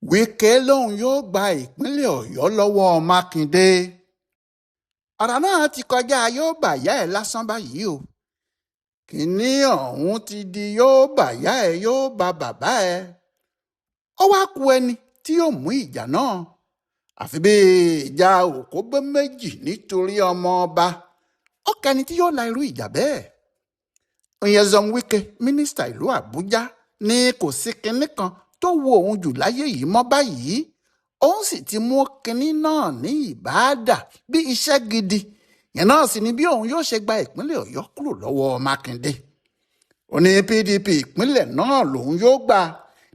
Wike lòun yóò gba ìpínlẹ̀ Ọ̀yọ́ lọ́wọ́ Mákindé. Ọ̀rọ̀ náà ti kọjá yóò bàyá ẹ̀ lásán báyìí o. Kínní ọ̀hún ti di yóò bàyá ẹ̀, yóò ba bàbá ẹ̀. Ó wáá ku ẹni tí yóò mú ìjà náà, àfi bí ìjà òkóbó méjì nítorí ọmọ ọba. Ó kẹni tí yóò la irú ìjà bẹ́ẹ̀. Nyesom Wike, mínísítà ìlú Àbújá, ní kò sí kinní kan tó wu òun jù láyé yìí mọ́ báyìí. Òun sì ti mú kinní náà ní ìbáàdà bí iṣẹ́ gidi. Yẹn náà sì ni bí òun yóò ṣe gba ìpínlẹ̀ Ọ̀yọ́ kúrò lọ́wọ́ Mákindé. Ó ní PDP ìpínlẹ̀ náà lòun yóò gbà.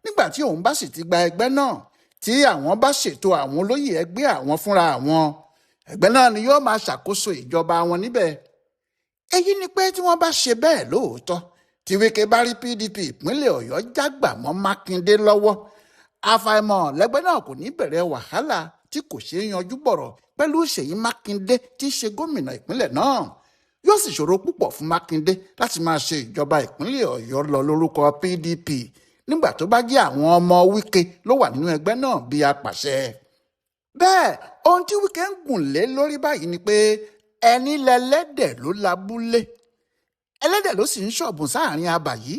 Nígbà tí òun bá sì ti gba ẹgbẹ́ náà, tí àwọn bá ṣètò àwọn olóyè ẹgbẹ́ àwọn fúnra àwọn, ẹgbẹ́ náà ni yóò máa ṣàkóso ìjọba wọn níbẹ̀. Èyí ni pé tí wọ́n bá ṣe bẹ́ẹ̀ lóòótọ́, tí Wike bá rí PDP ìpínlẹ̀ Ọ̀yọ́ jágbà mọ́ Mákindé lọ́wọ́, àfàìmọ̀ lẹ́gbẹ́ náà kò ní bẹ̀rẹ̀ wàhálà tí kò ṣeé yanjú bọ̀rọ̀ pẹ̀lú Ṣèyí Mákindé tí í ṣe gómìnà ìpínlẹ̀ náà. Yóò sì ṣòro púpọ̀ fún Mákindé láti máa ṣe ìjọba ìpínlẹ̀ Ọ̀yọ́ lọ lórúkọ PDP nígbà tó bá jẹ́ àwọn ọmọ Wike ló wà nínú ẹgbẹ́ náà bí apàṣẹ. Bẹ́ẹ̀, ohun tí Wike ń gùn lé lórí báyìí ni pé ẹni lẹlẹ́dẹ̀ ló labúlé, ẹlẹ́dẹ̀ ló sì ń ṣọ̀bùn sáàrin abà yìí.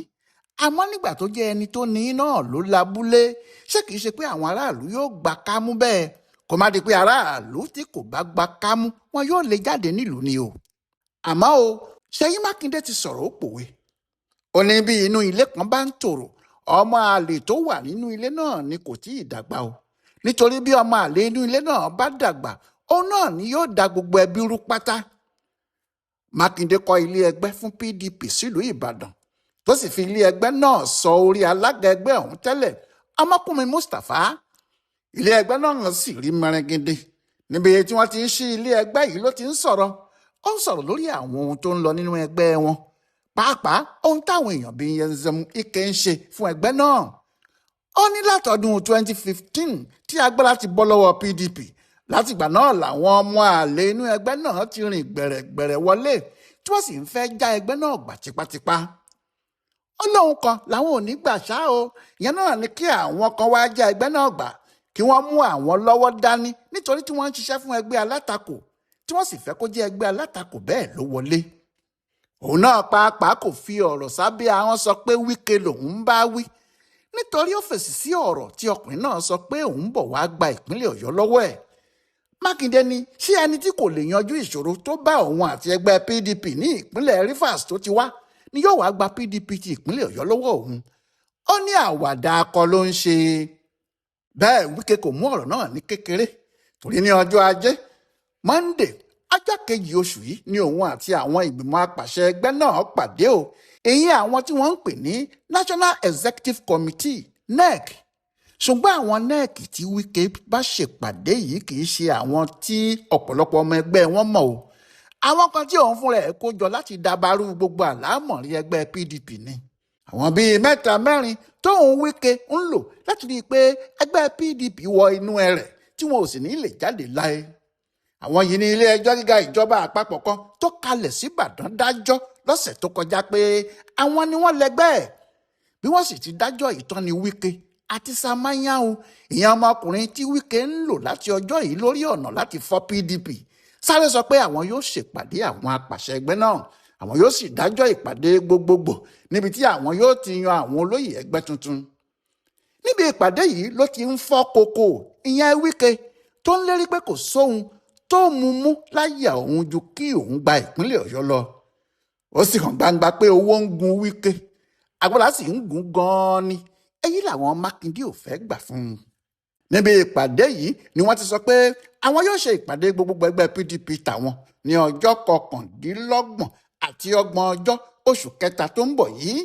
Àmọ́ nígbà tó jẹ́ ẹni tó ní náà ló labúlé, ṣé kìí ṣe pé àwọn aráàlú yóò gba kámú bẹ́ẹ̀? Kó má di pé aráàlú tí kò bá gba kámú wọn yóò lè jáde nílùú ni o. Àmọ́ o, Ṣèyí Mákindé ti sọ̀rọ̀, ó pòwe. Ó ní bí inú ilé kan bá ń tòrò, ọmọ àlè tó wà nínú ilé náà ni kò tí ì dàgbà o. Nítorí bí ọmọ àlè inú ilé náà bá dàgbà, òun náà ni yóò da gbogbo ẹbí rú pátá. Mákindé kọ́ ilé ẹgbẹ́ fún PDP sílùú Ìbàdàn, tó sì fi ilé ẹgbẹ́ náà sọ orí alága ẹgbẹ́ ọ̀hún tẹ́lẹ̀, Ọmọkùnrin Mustapha. Ilé ẹgbẹ́ náà sì rí mẹrẹngẹdẹ. Níbi tí wọ́n ti ń ṣí ilé ẹgbẹ́ yìí ló ti ń sọ̀rọ̀. Ó ń sọ̀rọ̀ lórí àwọn ohun tó ń lọ nínú ẹgbẹ́ wọn, pàápàá ohun táwọn èèyàn bíi Nyesom Wike ń ṣe fún ẹgbẹ́ náà. Ó ní látọdún 2015 tí agbára ti bọ́ lọ́wọ́ PDP, látìgbà náà làwọn ọmọ àlè inú ẹgbẹ́ náà ti rìn gbẹ̀rẹ̀gbẹ̀rẹ̀ wọlé, tí wọ́n sì ń fẹ́ já ẹgbẹ́ náà gbà tipátipá. Ó lóun kan làwọn ò ní gbà ṣá o. Ìyẹn náà ni kí àwọn kan wá já ẹgbẹ́ náà gbà, kí wọ́n mú àwọn lọ́wọ́ dání, nítorí tí wọ́n ń ṣiṣẹ́ fún ẹgbẹ́ alátakò, tí wọ́n sì fẹ́ kó jẹ́ ẹgbẹ́ alátakò bẹ́ẹ̀ ló wọlé. Òun náà pàápàá kò fi ọ̀rọ̀ sábẹ́ ahọ́n sọ pé Wike lòun ń bá wí, nítorí ó fèsì sí ọ̀rọ̀ tí ọkùnrin náà sọ pé òun bọ̀ wá gba ìpínlẹ̀ Ọ̀yọ́ lọ́wọ́ ẹ̀. Mákindé ní ṣé ẹni tí kò lè yanjú ìṣòro tó bá òun àti ẹgbẹ́ PDP ní ìpínlẹ̀ Rivers tó ti wá ni yóò wá gba PDP ti ìpínlẹ̀ Ọ̀yọ́ lọ́wọ́ òun? Ó ní àwàdà akọ ló ń ṣe bẹ́ẹ̀. Wike kò mú ọ̀rọ̀ náà ní kékeré, torí ní ọjọ́ Ajé Monday, ọjọ́ kejì oṣù yìí, ni òun àti àwọn ìgbìmọ̀ apàṣẹ ẹgbẹ́ náà pàdé o, èyí àwọn tí wọ́n ń pè ní National Executive Committee, NEC. Ṣùgbọ́n àwọn NEC tí Wike bá ṣèpàdé yìí kì í ṣe àwọn tí ọ̀pọ̀lọpọ̀ ọmọ ẹgbẹ́ wọn mọ̀ o. Àwọn kan tí òun fúnra ẹ̀ kó jọ láti dabarú gbogbo àlámọ̀rí ẹgbẹ́ PDP ni. Àwọn bíi mẹ́ta mẹ́rin tóun Wike ń lò láti rí i pé ẹgbẹ́ PDP wọ inú ẹrẹ̀ tí wọn ò sì ní lè jáde láé. Àwọn yìí ní ilé ẹjọ́ gíga ìjọba àpapọ̀ kan tó kalẹ̀ síbàdàn dájọ́ lọ́sẹ̀ tó kọjá pé àwọn ni wọ́n lẹ́gbẹ́ ẹ̀. Bí wọ́n sì ti dájọ́ ìtàn ni Wike àti Samanyahu, ìyẹn ọmọkùnrin tí Wike ń lò láti ọjọ́ yìí lórí ọ̀nà láti fọ́ PDP, sáré sọ pé àwọn yóò ṣèpàdé àwọn apàṣẹ ẹgbẹ́ náà, àwọn yóò sì dájọ́ ìpàdé gbogbogbò níbi tí àwọn yóò ti yan àwọn olóyè ẹgbẹ́ tuntun. Níbi ìpàdé yìí ló ti ń fọ́ koko, ìyẹn Wike, tó ń lérí pé kò sóhun tó mú mú láyà òun ju kí òun gba ìpínlẹ̀ Ọ̀yọ́ lọ. Ó sì hàn gbangba pé owó ń gun Wike, agbára sì ń gun gan-an ni. Èyí làwọn Mákindé ò fẹ́ gbà fún un. Níbi ìpàdé yìí ni wọ́n ti sọ pé àwọn yóò ṣe ìpàdé gbogbogbò ẹgbẹ́ PDP tàwọn ní ọjọ́ 29 àti 30 ọjọ́ oṣù kẹta tó ń bọ̀ yìí,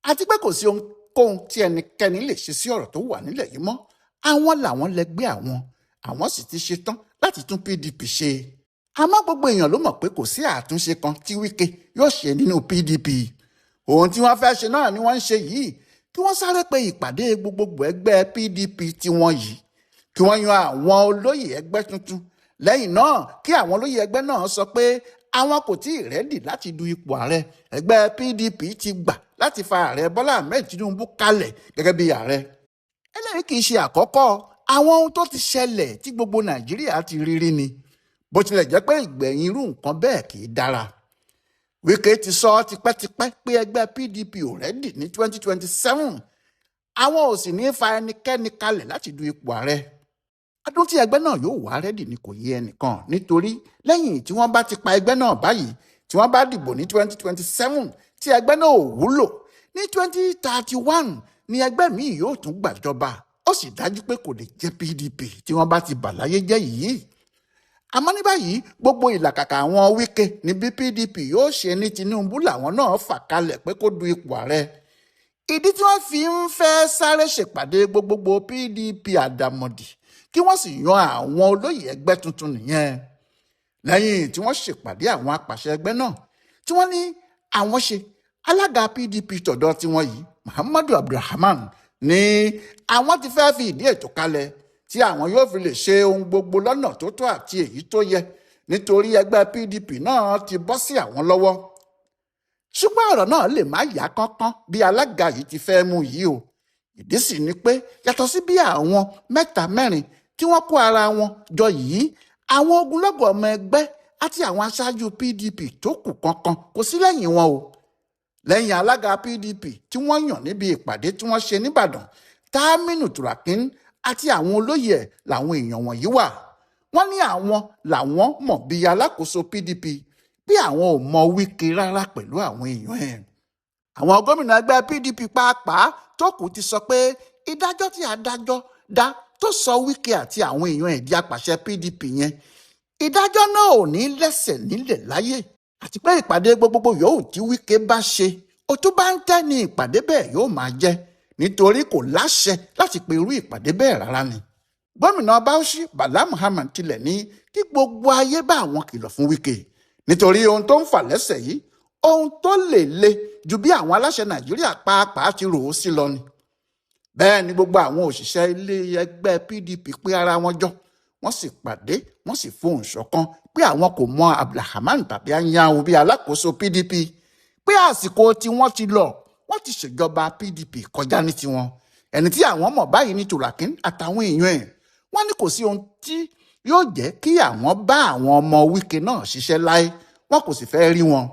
àti pé kò sí ohunkóhun tí ẹnikẹ́ni lè ṣe sí ọ̀rọ̀ tó wà nílẹ̀ yìí mọ́. Àwọn làwọn lẹgbẹ́ àwọn, àwọn sì ti ṣetán láti tún PDP ṣe. Àmọ́ gbogbo èèyàn ló mọ̀ pé kò sí àtúnṣe kan tí Wike yóò ṣe nínú PDP. Ohun tí wọ́n fẹ́ ṣe náà ni wọ́n ń ṣe yìí, kí wọ́n sáré pe ìpàdé gbogbogbò ẹgbẹ́ PDP tiwọn yìí, kí wọ́n yan àwọn olóyè ẹgbẹ́ tuntun. Lẹ́yìn náà, kí àwọn olóyè ẹgbẹ́ náà sọ pé àwọn kò tí ì ready láti du ipò ààrẹ. Ẹgbẹ́ PDP ti gbà láti fa Ààrẹ Bọ́lá Ahmed Tinubu kalẹ̀ gẹ́gẹ́ bí ààrẹ. Eléyìí kì í ṣe àkọ́kọ́ àwọn ohun tó ti ṣẹlẹ̀ tí gbogbo Nàìjíríà ti rí rí ni, bó tilẹ̀ jẹ́ pé ìgbẹ̀yìn irú nǹkan bẹ́ẹ̀ kì í dára. Wike ti sọ tipẹ́tipẹ́ pé ẹgbẹ́ PDP ò ready ní 2027, àwọn ò sì ní fa ẹnikẹ́ni kalẹ̀ láti du ipò ààrẹ. Ọdún tí ẹgbẹ́ náà yóò wá ready ni kò yé ẹnìkan, nítorí lẹ́yìn tí wọ́n bá ti pa ẹgbẹ́ náà báyìí, tí wọ́n bá dìbò ní 2027 tí ẹgbẹ́ náà ò wúlò, ní 2031 ni ẹgbẹ́ míì yóò tún gbàjọba. Ó sì dájú pé kò lè jẹ́ PDP tí wọ́n bá ti bà láyé jẹ́ yìí. Àmọ́ ní báyìí, gbogbo ìlàkàkà àwọn Wike ní bí PDP yóò ṣe ní Tinubu làwọn náà fà kalẹ̀ pé kó du ipò ààrẹ. Ìdí tí wọ́n fi ń fẹ́ sáré ṣèpàdé gbogbogbò PDP àdàmọ̀dì kí wọ́n sì yan àwọn olóyè ẹgbẹ́ tuntun nìyẹn. Lẹ́yìn tí wọ́n ṣèpàdé àwọn apàṣẹ ẹgbẹ́ náà tí wọ́n ní àwọn ṣe, alága PDP tọ̀dọ̀ tiwọn yìí, Muhammadu Abdulrahman, ní àwọn ti fẹ́ fi ìdí ètò kalẹ̀ tí àwọn yóò fi lè ṣe ohun gbogbo lọ́nà tó tọ́ àti èyí tó yẹ, nítorí ẹgbẹ́ PDP náà ti bọ́ sí àwọn lọ́wọ́. Ṣùgbọ́n ọ̀rọ̀ náà lè má yá kánkán bí alága yìí ti fẹ́ mú yìí o. Ìdí sì ni pé yàtọ̀ sí bí àwọn mẹ́ta mẹ́rin tí wọ́n kó ara wọn jọ yìí, àwọn ogunlọ́gọ̀ ọmọ ẹgbẹ́ àti àwọn aṣáájú PDP tó kù kankan kò sí lẹ́yìn wọn o. Lẹ́yìn alága PDP tí wọ́n yàn níbi ìpàdé tí wọ́n ṣe nìbàdàn, Taminu Turakin àti àwọn olóyè ẹ̀ làwọn èèyàn wọ̀nyí wà. Wọ́n ní àwọn làwọn mọ̀ bí alákòóso PDP, bí àwọn ò mọ Wike rárá pẹ̀lú àwọn èèyàn ẹ̀. Àwọn gómìnà ẹgbẹ́ PDP pàápàá tó kù ti sọ pé ìdájọ́ tí adájọ́ dá tó sọ Wike àti àwọn èèyàn ẹ̀ di apàṣẹ PDP yẹn, ìdájọ́ náà ò ní lẹ́sẹ̀ nílẹ̀ láyé, àti pé ìpàdé gbogbogbò yòówù tí Wike bá ṣe, òtún bá ń tẹ́ ni ìpàdé bẹ́ẹ̀ yóò máa jẹ́, nítorí kò láṣẹ láti pe irú ìpàdé bẹ́ẹ̀ rárá ni. Gómìnà Bauchi Bala Muhammad tilẹ̀ ní kí gbogbo ayé bá àwọn kìlọ̀ fún Wike, nítorí ohun tó ń fà lẹ́sẹ̀ yìí, ohun tó lè le ju bí àwọn aláṣẹ Nàìjíríà pàápàá ti rò ó sí lọ ni. Bẹ́ẹ̀ ni gbogbo àwọn òṣìṣẹ́ ilé ẹgbẹ́ PDP pé ara wọn jọ, wọ́n sì pàdé, wọ́n sì fohùn ṣọ̀kan pé àwọn kò mọ Abdulrahman tàbí Anyanwu bí alákòóso PDP, pé àsìkò tí wọ́n ti lọ, wọ́n ti ṣèjọba PDP kọjá ní tiwọn. Ẹni tí àwọn mọ̀ báyìí ní Turakin àtàwọn èèyàn ẹ̀. Wọ́n ní kò sí ohun tí yóò jẹ́ kí àwọn bá àwọn ọmọ Wike náà ṣiṣẹ́ láé, wọn kò sì fẹ́ rí wọn.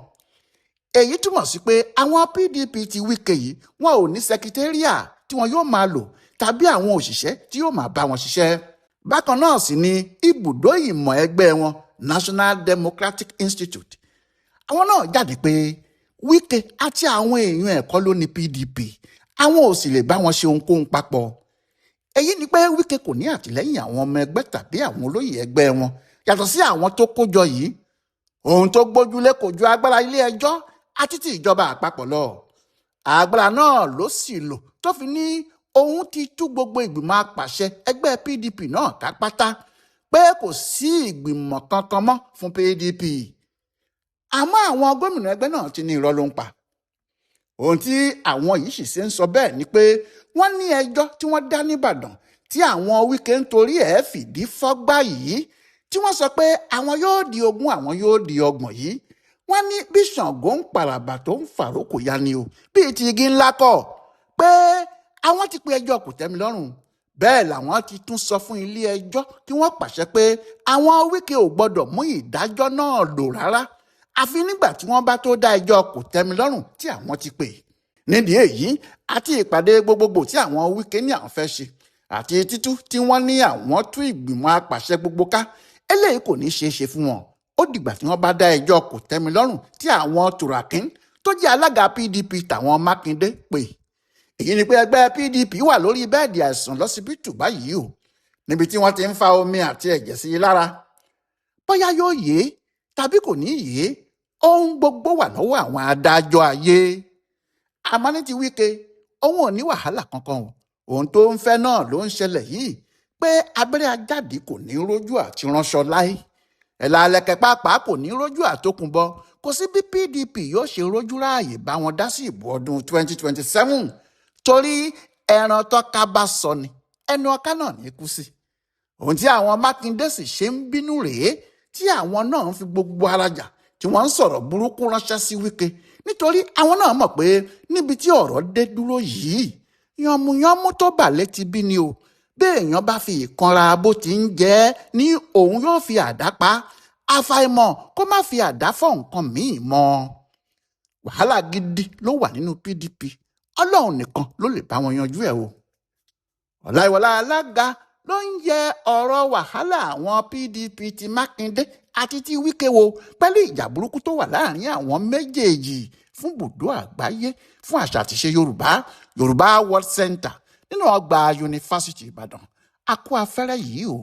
Èyí túmọ̀ sí pé àwọn PDP ti Wike yìí, wọn ò ní sẹkítẹ́ríà tí wọn yóò máa lò tàbí àwọn òṣìṣẹ́ tí yóò máa bá wọn ṣiṣẹ́. Bákan náà sì ni ibùdó ìmọ̀ ẹgbẹ́ wọn, National Democratic Institute, àwọn náà jáde pé Wike àti àwọn èèyàn ẹ̀kọ́ ló ní PDP, àwọn ò sì lè bá wọn ṣe ohunkóhun papọ̀. Èyí ni pé Wike kò ní àtìlẹ́yìn àwọn ọmọ ẹgbẹ́ tàbí àwọn olóyè ẹgbẹ́ wọn yàtọ̀ sí àwọn tó kó jọ yìí. Ohun tó gbójúlé kò ju agbára ilé ẹjọ́ àti ti ìjọba àpapọ̀ lọ. Agbára náà ló sì lò tó fi ní òun ti tú gbogbo ìgbìmọ̀ apàṣẹ ẹgbẹ́ PDP náà ká pátá, pé kò sí ìgbìmọ̀ kankan mọ́ fún PDP. Àmọ́ àwọn gómìnà ẹgbẹ́ náà ti ní irọ́ ló ń pa. Ohun tí àwọn yìí sì ṣe ń sọ bẹ́ẹ̀ ni pé wọ́n ní ẹjọ́ tí wọ́n dá nìbàdàn tí àwọn Wike ń torí ẹ̀ fìdí fọ́gbà yìí, tí wọ́n sọ pé àwọn yóò di 20, àwọn yóò di 30 yìí. Wọ́n ní bí Ṣàngó ń paràbà tó ń fàrókò ya ni o, bíi ti igi ńlá kọ́, pé àwọn ti pe ẹjọ́ kòtẹ́milọ́rùn. Bẹ́ẹ̀ làwọn ti tún sọ fún ilé ẹjọ́ kí wọ́n pàṣẹ pé àwọn Wike ò gbọ́dọ̀ mú ìdájọ́ náà lò rárá, àfi nígbà tí wọ́n bá tó dá ẹjọ́ kòtẹ́milọ́rùn tí àwọn ti pè. Nídìí èyí àti ìpàdé gbogbogbò tí àwọn Wike ní àwọn fẹ́ ṣe àti títú tí wọ́n ní àwọn tú ìgbìmọ̀ apàṣẹ gbogbo ká, eléyìí kò ní ṣeé ṣe fún wọn. Ó dìgbà tí wọ́n bá dá ẹjọ́ kòtẹ́milọ́rùn tí àwọn Turakin tó jẹ́ alága PDP tàwọn Mákindé pè. Èyí ni pé ẹgbẹ́ PDP wà lórí bẹ́ẹ̀dì àìsàn lọ́sibítù báyìí o, níbi tí wọ́n ti ń fa omi àti ẹ̀jẹ̀ sí i lára. Bóyá yóò yé tàbí kò ní yé, ohun gbogbo wà lọ́wọ́ àwọn adájọ́ ayé. Àmọ́ ní ti Wike, òun ò ní wàhálà kankan o. Ohun tó ń fẹ́ náà ló ń ṣẹlẹ̀ yìí, pé abẹ́rẹ́ ajáde kò ní rójú àti ránṣọ láé. Ẹ̀là alẹ́kẹ̀ pàápàá kò ní rójú àtòkùnbọ. Kò sí bí PDP yóò ṣe rójú ráàyè bá wọn dá sí ìbò ọdún 2027, torí ẹran tọ́ka bá sọ ni ẹnu ọká náà ní kú sí. Ohun tí àwọn Mákindé sì ṣe ń bínú rèé, tí àwọn náà ń fi gbogbo ara jà, tí wọ́n ń sọ̀rọ̀ burúkú ránṣẹ́ sí Wike, nítorí àwọn náà mọ̀ pé níbi tí ọ̀rọ̀ dé dúró yìí, Yànmùyánmú tó bà létí bí ni o. Béèyàn bá fi ìkanra bó ti ń jẹ ẹ́ ní òun yóò fi àdá pa á. Àfàìmọ̀ kó má fi àdá fọ́ nǹkan míì mọ́. Wàhálà gidi ló wà nínú PDP. Ọlọ́run nìkan ló lè bá wọn yanjú ẹ̀ o. Ọláìwọlá Alága ló ń yẹ ọ̀rọ̀ wàhálà àwọn PDP ti Mákindé àti ti Wike wò pẹ̀lú ìjà burúkú tó wà láàrin àwọn méjèèjì fún bùdó àgbáyé fún àṣà àtiṣe Yorùbá, Yorùbá World Center, nínú ọgbà Yunifásitì Ìbàdàn. A kó afẹ́rẹ́ yìí o.